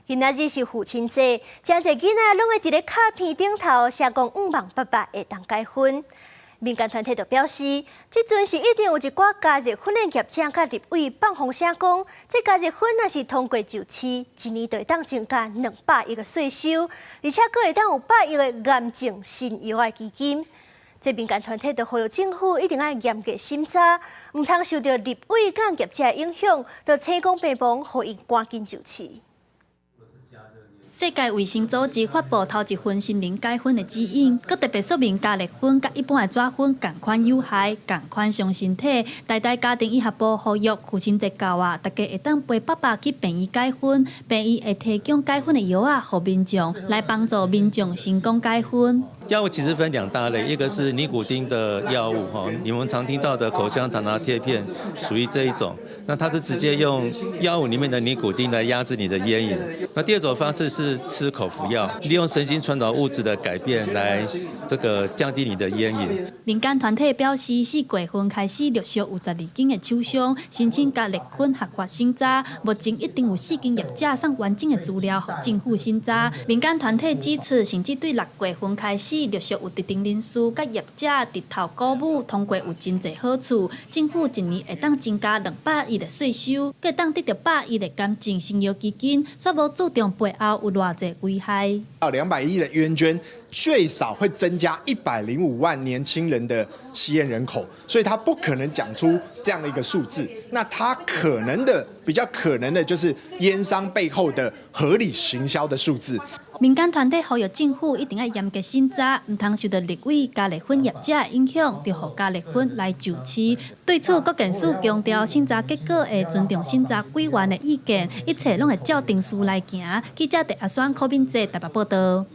今仔日是父親節，誠濟囡仔攏會佇咧卡片頂頭寫講向望爸爸會當戒薰。民間團體就表示，這陣是一定有一寡加熱薰的業者佮立委放風聲講，這加熱薰若是通過上市，一年就會當增加200億的稅收，而且閣會當有百億的癌症新藥的基金。這民間團體就呼籲政府一定愛嚴格審查，毋通受著立委佮業者的影響，就提供病房予𪜶趕緊上市。世界衛生組織發布頭一份新型戒薰的指引，閣特別說明加熱薰佮一般的紙薰仝款有害，仝款傷身體。台大家庭醫學部呼籲父親節到啊，大家會當陪爸爸去病院戒薰，病院會提供戒薰的藥仔予民眾，來幫助民眾成功戒薰。藥物其實分兩大類，一個是尼古丁的藥物，哈，你們常聽到的口香糖啊、貼片，屬於這一種。那它是直接用藥物裡面的尼古丁來壓制你的菸癮。那第二種方式是吃口服藥，利用神經傳導物質的改變來這個降低你的菸癮。民間團體表示，4月份開始陸續有12間的廠商申請加熱薰合法審查，目前一定有四間業者送完整的資料予政府審查。民間團體指出，甚至對6月份開始陸續有特定人士佮業者直頭鼓舞通過有真濟好處，政府一年會當增加200億的稅收，閣會當得著百億的癌症新藥基金，煞無注重背後有偌濟危害。 200億的煙捐最少會增加105萬年輕人的吸菸人口，所以他不可能講出這樣的一個數字。那他可能的比較可能的就是菸商背後的合理行銷的數字。民間團體呼籲政府一定愛嚴格審查，毋通受著立委加熱薰業者的影響，就予加熱薰來上市。對此，國健署強調，審查結果會尊重審查委員的意見，一切攏會照程序來行。記者鄭阿雙、柯敏哲台北報導。